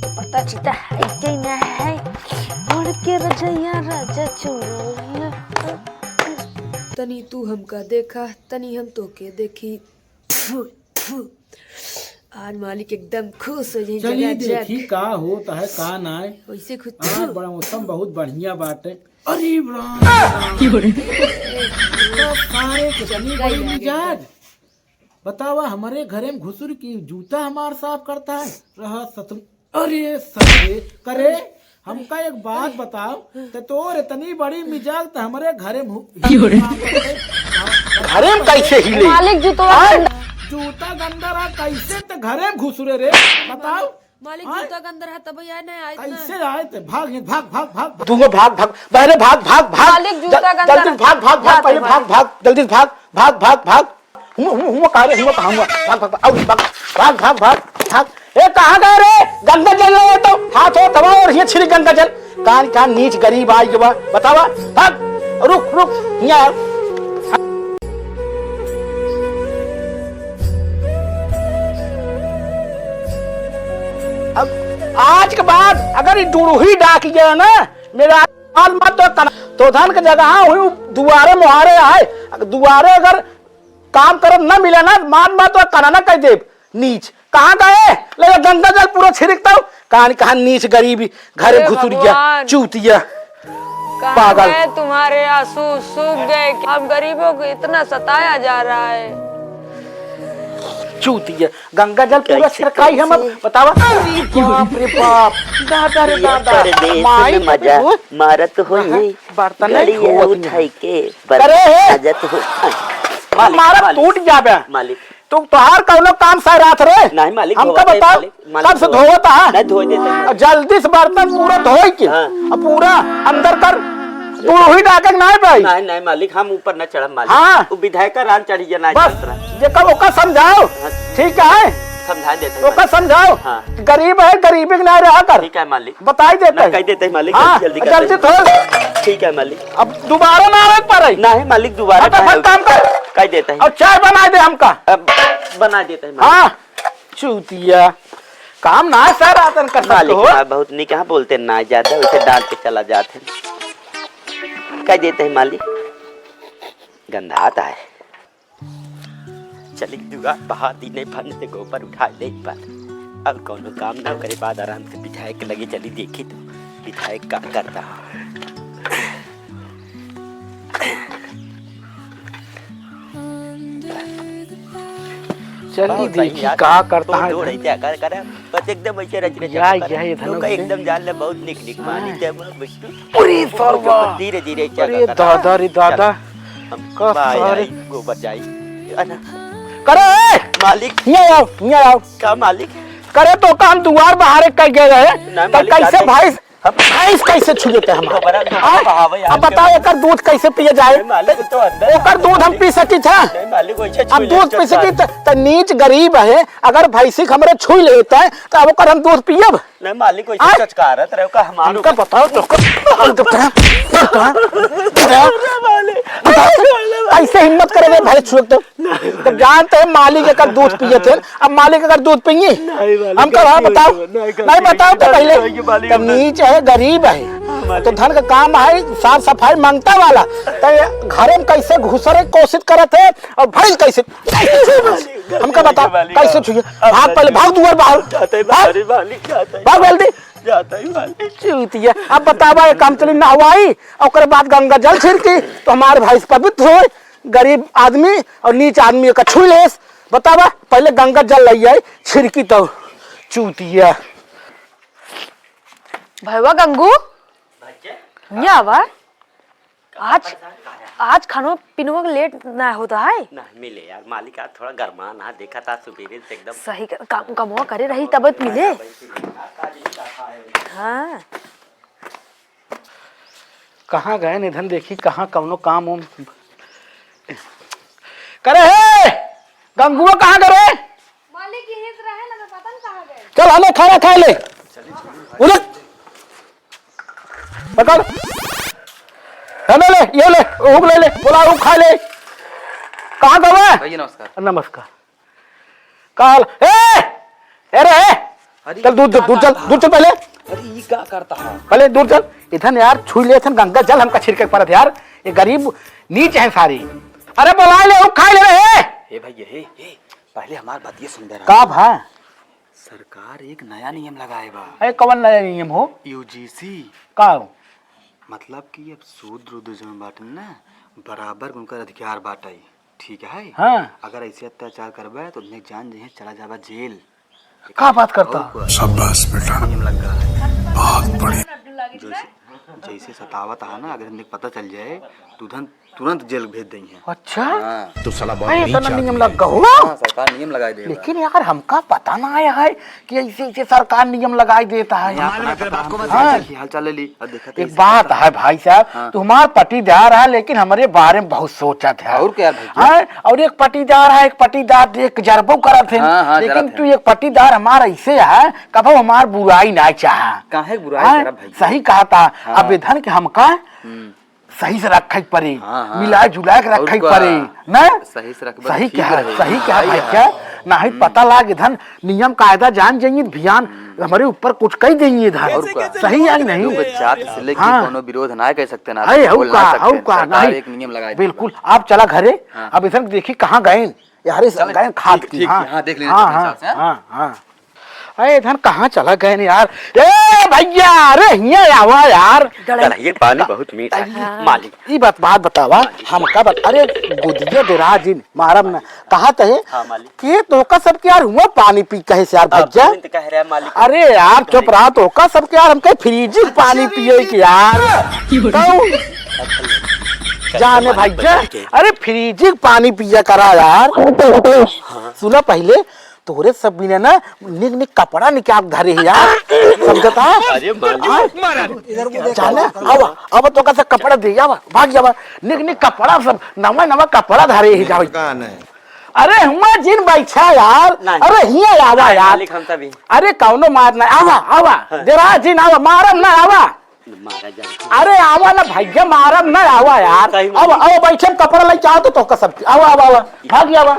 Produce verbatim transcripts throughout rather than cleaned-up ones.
पता चिता है कि ना है, ओढ़ के रजैया राजा चुनरिया। तनी तू हमका देखा, तनी हम तोके देखी। फू, फू। आज मालिक एकदम खुश हो जाई, चली जगाजग। देखी का होत है, का नाय। वैसे खुद आज बड़ा मौसम बहुत बढ़िया बाटे। अरे राम, राम। तो सारे के तनी बड़ी मिजाज। बतावा, हमरे घरे में घुसुर की जूता हमार साफ करता है। रहा सतम। अरे सरे, करे, हमका एक बात बताओ, त तोर इतनी बड़ी मिजाज त हमरे घरे में हु-, घरे में कैसे हिले? मालिक जूतवा हाँ? गंदा। जूता गंदा रहा, कैसे त घरे में घुसुरे रे? बताओ। मालिक हाँ? जूता गंदा रहा, तब आए ना, आए ना। कैसे आए थे? भाग, भाग, भाग, भाग, भाग। दूंगा, भाग, भाग, बहरे भाग, भाग, भाग। मालिक जूता जल-, गंदा जल्दी रहा। भाग, भाग, भाग, जाते पहले भाग। भाग, भाग, जल्दी भाग, भाग, भाग, भाग। हुआ, हुआ, हुआ, कहाँ रे? हुआ, कहाँ हुआ? भाग, भाग, भाग, आओ, भाग, भाग, भाग, भाग। ए, कहाँ गए रे? गंगा जल नहीं है तो हाथ हो दबाओ और ये छिड़क गंगा जल। कान, कान नीच गरीब आई के बा, बतावा, भाग, रुक, रुक, यहाँ आ। अब आज के बाद अगर ये डुड़ुही डाक गया ना, मेरा हाल मत तो कना, तो धन के जगह हुई, दुआरे मुहारे आए, दुआरे अगर काम करत न मिले ना, मान बा तो कना ना कह देब। नीच, कहाँ गए? ले जा गंगा जल पूरा छिड़कता हूँ। कहाँ, कहाँ नीच गरीब घर हे घुसुर गया, भगवान। चूतिया, कहाँ पागल। गए तुम्हारे आंसू, सूख गए। हम गरीबों को इतना सताया जा रहा है। चूतिया, गंगा जल पूरा कैसे, छिड़काई हम अब, कैसे? बतावा। अरे बाप रे बाप, दादा रे ये दादा, परदेस माई में मजा कभी मारत होई, बर्तन नहीं गड़िया धोवत उठाई नहीं। के अरे! बर्तन मजत हो। मालिक, मारा मालिक, टूट जाबे। मालिक। तू तोहार कौनो काम सह रात रे? नहीं मालिक, हमका धोवत है बताओ, मालिक, मालिक कब से धोवत। धोवत है? नहीं, धोई देते हैं। और जल्दी से बर्तन पूरा धोई के, हाँ। और पूरा अंदर कर, तू वही डाके के नहीं भाई। नहीं, नहीं मालिक, हम ऊपर न चढ़ब मालिक। हाँ। वो विधायक का रान चढ़ी जाना बस, चाहत रहा। जेकर ओकर समझाओ, हाँ। ठीक है? समझा देते हैं ओकर मालिक। समझाओ। हाँ। गरीब है, गरीबी के नहीं रहा कर। ठीक है मालिक। बताई देते ना, हैं। कह देते हैं मालिक, हाँ, जल्दी, जल्दी कर जल्दी देते हैं। धो। ठीक है मालिक। अब दोबारा ना आवे के पड़े। नहीं मालिक, दोबारा फटाफट ना आवे। काम कर। कह देते हैं। और चाय बना दे हमका। अब बना देते हैं मालिक। हाँ, चूतिया। काम ना सह रातन कर सकते मालिक हो। हमार बहुत निक, हाँ, बोलते ना ज्यादा, वैसे डांट के चला जाते हैं। कह देते हैं मालिक, गंधात है। चली दुआ बहा दी नहीं फन से गोबर उठा ले पर। अब कौनो काम ना करे, बाद आराम से विधायक लगे चली देखी तो विधायक का करता। चली बहुत सही देखी यार, का करता तो है। जोड़ है क्या कर, कर, बस एकदम ऐसे रच, रच या, कर। या, ये तो धनक का से। एकदम जान ले, बहुत निक, निक मानी हाँ। ते, बस तू अरे सरवा। धीरे, धीरे चल, अरे कर। दादा रे दादा। चल। हम का बाय सारे। आई, गोबर जाई। अरे। करे, ए! मालिक। हियाँ आओ, हियाँ आओ। का मालिक? करे तो काम दुआर बहारे कर गए रहे। ना तो मालिक, कैसे जाते। भाई, हम भैंस कैसे छू लेते हैं हमारे? गोबरा, गोबरा हाँ? बहावे यार, अब बताओ, क्यों? एकर दूध कैसे पिए जाए? नहीं मालिक, तो अंदर ओकर दूध हम पी सकी था? नहीं मालिक, वैसे छू अब ले दूध पी सकता सकी है। त, त नीच गरीब है, अगर भैंसी के हमरे छू लेता है, तो अब ओकर हम दूध पियब? नहीं मालिक, वैसे आय? चचकारत रहे का हमार हमका ऊपर। बताओ तो, हमका बताओ, बताओ, बताओ, बताओ। कैसे हिम्मत करे रे भाई छुए तो? नहीं जब मालिक। जानते हैं मालिक एकर दूध पिए थे, अब मालिक एकर दूध पिए? नहीं मालिक, हमका भाई बताओ। नहीं, नहीं बताओ तो पहले। नहीं मालिक, तब नहीं। नीच है, गरीब है। हाँ, मालिक। तो धन का काम है, साफ सफाई मांगता वाला। तो ये घरे में कैसे घुसरे कोशिश करत है और भैंस कैसे, कैसे छुए? मालिक, हमका बता, मालिक, कैसे छुए? अब भाग पहले, मालिक। भाग दुआर बाहर। जाते हैं भाग। मालिक, जाते हैं। भाग जल्दी। जाता ही मालिक। चूतिया। अब बतावा, एक काम चली नहवाई, ओकरे बाद गंगा जल छिड़की, तो हमार भैंस पवित्र होए, गरीब आदमी और नीच आदमी का छू लेस। बतावा, पहले गंगा जल लई आई, छिड़की तो। चूतिया। भैया गंगू, हियाँ आवा। आज, आज खानो पीनो के लेट ना होता है? ना मिले यार, मालिक आज थोड़ा गरमान है, देखा था सुबेरे से एकदम। सही कर, काम, कमवा करे रही तब मिले। हाँ। कहाँ गए निधन, देखी कहाँ कौनो काम उम करे है? गंगुआ कहाँ करे? मालिक यहीं से रहे ना, तो पता नहीं कहाँ गए। चल हमें खाना खा ले। उधर। पकड़। है ना, ले, ये ले, हुक ले ले, बोला, हुक खा ले। कहाँ का हुआ? भैया, नमस्कार। नमस्कार। काल, ए, ए रे, अरे, चल, दूर, ई का दूर चल, करता दूर चल है? पहले। अरे, ई का करता है? पहले दूर चल। इधर यार, छुई ले, इधर गंगा जल हमका छिड़के के परत यार। ये गरीब नीच है सारी। अरे, बोला ले, वो खाई ले रे। हे भैया, हे, हे, पहले हमार बतिया सुन दे रहा। का भा? सरकार एक नया नियम लगाए बा। अरे, कवन नया नियम हो? यूजीसी। का हो? मतलब कि अब शूद्र उद्र जौन बाटन ना, बराबर उनकर अधिकार बाटे, ठीक है? हाँ। अगर ऐसे अत्याचार करबे तो उन्हें जान जइहे, चला जाबा जेल। का बात करता? और का? शाबाश बेटा, नियम लग गया है। बहुत बढ़िया। जैसे, जैसे सतावत है ना, अगर उन्हें पता चल जाए तो उधर तुरंत जेल भेज देंगे। अच्छा? हाँ। तो साला बहुत अरे, नीच इतना आदमी नियम है। लग गया हो? हाँ, सरकार नियम लगाई दे। लेकिन यार, हमका पता ना आया है कि ऐसे, ऐसे सरकार नियम लगाई देता है। नहीं, अपना पता हम हाँ। हाल चाल ले ली। और देखा तो एक इसे बात पता है भाई साहब, हाँ। तू हमार पटीदार है, लेकिन हमरे बारे में बहुत सोचत है। और क्या भाई? हाँ, और एक पटीदार है, एक पटीदार देख के जरबो करत है। हाँ, हाँ, लेकिन जरत तू है। एक पटीदार हमारा ऐसे है, कबो हमार बुराई ना चाहा। काहे बुराई हाँ, करब भाई? सही कहा था। हाँ। अब इधर के हमका हम्म। सही से रखे के पड़ी, हाँ, हाँ। मिलाए जुलाए के और रखे के का? पड़ी, ना? सही से रखबा, सही ठीक क्या है, रहे। सही क्या हाँ, भाई हाँ। क्या? ना ही हम्म। पता लाग इधर नियम कायदा जान जाइए, भियान हम्म। हमरे ऊपर कुछ कही देइए इधर। और का? सही है कि नहीं? लोग जात से लेके हाँ। कोनो विरोध ना कर सकते ना, अरे, हऊ बोल ना का, सकते। हऊ का, सरकार नहीं। एक नियम लगाई दी बिल्कुल, बा। आप चला घरे, हाँ। अब इधर देखी कहाँ गए, यार, इस चल, गए खाद ठीक, की, ठीक, हाँ। हाँ, देख लेना हाँ, अपने हाँ, हिसाब से, हाँ? हाँ, हाँ। अरे, इधर कहाँ चला गए ने यार? ए भैया, अरे, हियाँ आवा यार। चल, ये पानी बहुत मीठा है। हाँ। मालिक। ई बात, बात बतावा, मालिक। हमका बत-, अरे, गुदिया डेरा जिन, मारम ना। कहा तहे हाँ, मालिक। कि तोका सबके यार हुआ पानी पी कहे से यार अब भैया। तुरंत कह रहे हैं, मालिक। अरे यार, चुप रहा, तोका सबके यार हमके फ्रिज पानी पिए के यार। कहूँ। जाने मालिक भैया, बदल के। अरे फ्रिज पानी पिया करा यार। हाँ। सुना पहले, तोहरे सब बिना ना निक निक कपड़ा निकाल धरे है यार। समझता? अरे मालिक। हाँ? जाने, आवा, आवा तोका से कपड़ा दे, आवा, भाग जावा। निक निक कपड़ा सब, नवा नवा कपड़ा धरे है जाओ। अरे हुआ जिन बैठा यार। नहीं। अरे हिया आवा नहीं, यार। मालिक, हम तभी। अरे कौनो मार ना, आवा, आवा। हाँ। डेरा जिन आवा, मारम ना आवा। मारा जाए। अरे आवा ना भैया, मारम ना आवा यार। सही में। अब, अब बैठे में कपड़ा लेके आओ तो तोका सब। आवा, आवा, आवा। भाग आवा।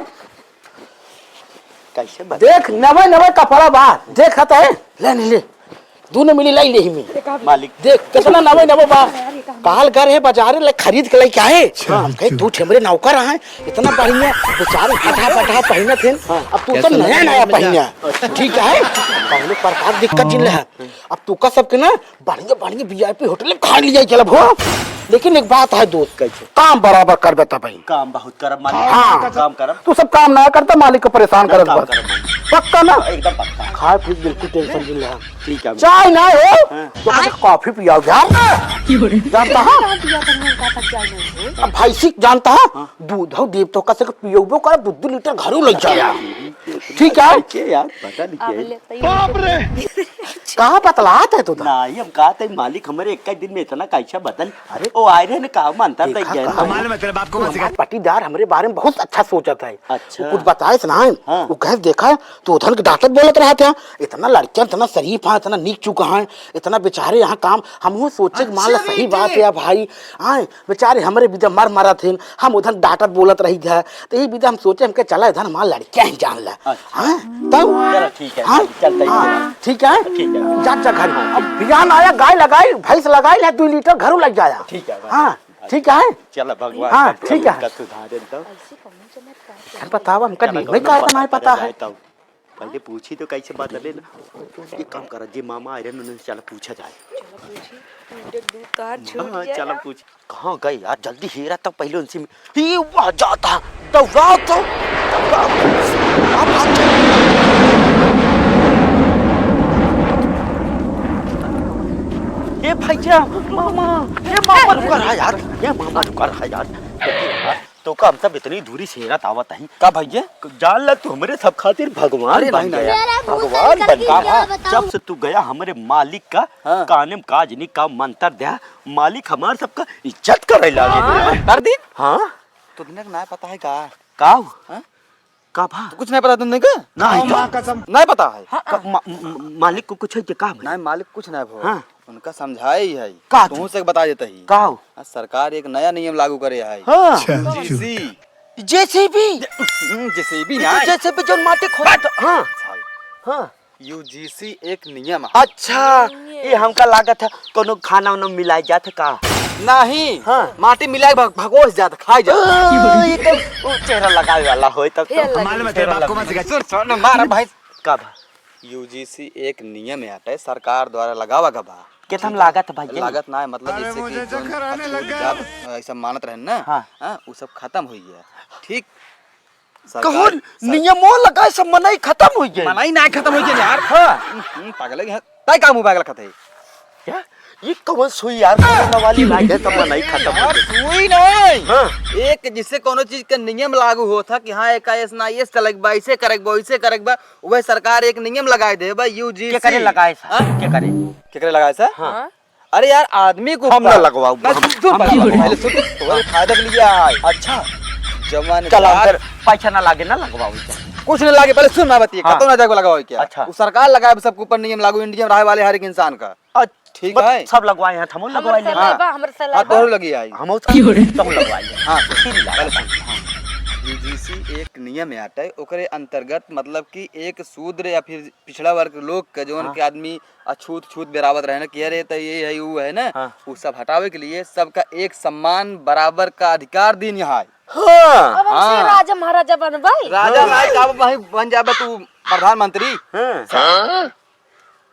कैसे बता? देख, नवे, नवे कपड़ा बा। देख, हत है। ले, ले, ले। दूनो मिली लाई लेही में। मालिक। देख, कितना नवे, नवे बा। काल गए रहे बाजारे ले खरीद के लेके आए। हम कहे, "तू ठेमरे नौकर है, इतना बढ़िया।" बेचारे फटा फटा पहिनत हैं। हाँ। अब तू तो नया नया पहिना। ठीक है? पहले प्रकार दिक्कत जिन ले है। अब तू का सबके ना बढ़िया, बढ़िया वीआईपी होटल में खा लिया चलब हो। लेकिन एक बात है दोस्त, कैसे? काम बराबर करबे तबही। काम बहुत करब मालिक। हाँ। काम करब। तू सब काम ना करता, मालिक को परेशान करत काम बस। करब मालिक। पक्का ना? एकदम पक्का। खाए पीए बिल्कुल टेंशन नहीं ले। ठीक है। चाय ना हो, हाँ। तो कॉफी पियाओ यार। जानता है? अब भैंसी जानता है? हाँ। दूध हो देव तो कसे के पियोबो कर, दू दू लीटर घरों ले जाया। ठीक है? के यार, पता नहीं अब क्या है। ले तो ये बाप रे! कहाँ बतलात है तू तो? नहीं, हम कहा थे मालिक हमारे एक दिन में इतना कैसा बदल। अरे, ओ आए रहे ने कहा मानता देखा, था क्या? कहा मालूम है तेरे बाप को मत सिखा। पटीदार हमरे बारे में बहुत अच्छा सोचत है। अच्छा। वो कुछ बताए से ना, हाँ। वो कहे देखा, तू उधर के डांटत बोलत रहा था, इतना लड़कियां, इतना शरीफ है, इतना नीक चुका है, इतना बेचारे यहाँ काम, हम वो सोचे कि मान ला अच्छा सही बेटे। बात है भाई, आए, बेचारे हमरे बिदा मर मरत हैं, हम उधर डांटत बोलत रही थे, तो यही बिदा हम सोचे हमके चला इधर हमार लड़कियां ही जान ला। अच्छा। हाँ? तब? चलो ठीक है, हाँ? चलते हैं। हाँ, ठीक है? ठीक है। जा, जा घर। अब बियान आया, गाय लगाई, भैंस लगाई ले, दो लीटर घरों लग जाया। ठीक है भाई। हाँ, ठीक है? चलो भगवान हाँ, सब ठीक है। का सुधारे तो। यार बतावा, हमका चलो, नहीं, नहीं कौनो का पता नहीं पता है। जाए तो। पहले पूछी तो कैसे बात है ना। एक काम करा, जे मामा आए रहे, उन्हें चला पूछा जाए। चलो पूछी, उनके दूध तार छूट हाँ, गया चला ना। पूछ। कहाँ गए यार? जल्दी हेरा तो पहले उनसे मि-, ही वह जाता, दौड़ाओ तो, दौड़ाओ। अब भाग चल। ए भैया, मामा, ए मामा रुका रहा यार, ए मामा रुका रहा यार। तो का हम सब इतनी दूरी से हेरत आवत हई। का भैया? जान ला तू हमरे सब खातिर भगवान अरे बन नहीं, गया। नहीं। भगवान बन गया। भैया, बताओ। जब से तू गया हमरे मालिक का हाँ। काने में काज नहीं का मंतर द्या, मालिक हमार सबका इज्जत करे लागे। हाँ। कर दी? हाँ। तो तुमने ना पता है का? का? हाँ? का भा? तो कुछ नहीं पता तुमने का? नहीं तो। माँ कसम। नहीं पता है? हाँ। का, मा-, म-, मालिक को कुछ है कि का भा? नहीं, मालिक कुछ नहीं भा। हाँ। उनका समझाए ही है। का तू चीज? से बता देता ही। का हो? आ, सरकार एक नया नियम लागू करे है। हाँ। अच्छा, जेसीबी। जेसीबी? हम्म, जेसीबी ई ना। तो जेसीबी जौन माटी खोदत। हाँ। हाँ। यूजीसी एक नियम है। अच्छा, नियम। ये हमका लागत है कोनो खाना उना मिलाए जात है का? नहीं, हाँ। माटी मिलाए भग-, भगोस जात, खाए जात। ओ, ये तो वो चेहरा लगावे वाला होई तब तो। फेर लगी। मालूम है, तेरे बाप को मत सिखा। सुन, सुन, मारा भाई। का बा? यूजीसी एक नियम है, अटे सरकार द्वारा लगावा गवा बा। केतना लागत है भाई? लागत ना है, मतलब अरे जैसे कि मुझे जौन चक्कर आने अछूत लगा। जात, ऐसा मानत रहन ना, हाँ। हाँ, वो सब खत्म हो गया। ठीक। सरकार, कहूँ सर- नियमो लगाए सब मनई खत्म हो गए। मनई ना खत्म हो गए यार। हाँ। हम्म, पागल है, तय काम हुआ पागल खत है। क्या? ये कौन सुई यार, कोरोना वाली लागे सब मनई खत्म हो यार, गए। सुई नहीं। हाँ। एक जिससे कोनो चीज का नियम लागू होत है कि हाँ, एक आईएएस ना आईएएस चलेक बा, ऐसे करेक बा, वैसे करेक बा, वह सरकार एक नियम लगाए दे बा, यूजीसी। के करे लगाए सर? हाँ? के करे? के करे लगाए सर? हाँ। अरे यार, आदमी को हम ना ऊपर लगवाऊ, बस हम, सुन, हम पहले ना सुन, लगवाऊ। पहले सुन, तुम्हारे फायदा के लिए आए। अच्छा। जवान चल, का अंदर पैसा ना लागे ना लगवाऊ, चल। कुछ ना लागे, पहले सुन ना बतिए, हाँ। कतौ ना जाके लगवाओ क्या? अच्छा। वो सरकार लगाए सबके ऊपर नियम लागू, इंडिया में रहे वाले हर एक इंसान का। अच्छा, ठीक बस है? सब लगवाए हैं, हम हमर लगवाए सर हैं। हाँ। बा, हमर सर हाँ, बा। तोहरो लगी आई। हम की हो रे? सब लगवाए हैं। हाँ, पहले सुन, हाँ। यूजीसी एक नियम है आटे, ओकरे अंतर्गत मतलब कि एक शूद्र या फिर पिछड़ा वर्ग लोग के जौन हाँ। के आदमी अछूत छूत बेरावत रहे ना कि अरे त ये है, वो है ना, हाँ। वो सब हटावे के लिए सबका एक सम्मान बराबर का अधिकार दीन यहाँ है। हाँ। अब हमसे हाँ। राजा महाराजा बनबाई? राजा हाँ। ना है, का अब वहीं बन जाबे तू प्रधानमंत्री? हाँ।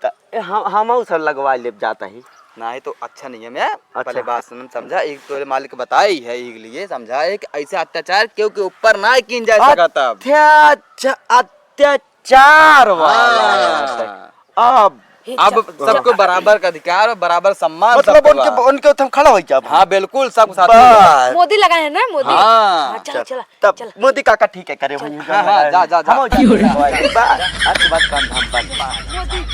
त ए, हम, हम सब लगवा लेब जाता ही। नहीं तो अच्छा नहीं है मैं, अच्छा। पहले बात सुन समझा, एक तो मालिक बताई है, एक लिए समझा है कि ऐसे अत्याचार केहू के ऊपर ना कीन जा सकत अब। अत्याचा-, अत्याचार वाला हाँ। नाटक। अब हे अब चल, सबको चल। बराबर का अधिकार और बराबर सम्मान मतलब सबको उनके, बा। उनके उत्तम खड़ा हो जाब। हाँ, बिल्कुल, सब साथ में बा। बस। मोदी लगाए हैं ना, मोदी? हाँ। हाँ, चला, चल। चला, तब चला। मोदी काका ठीक है करे चल। हुई। हाँ, हाँ, जा, जा, जा। हम जा, जा, जा। बस, आज के बाद काम धाम बंद। मोदी।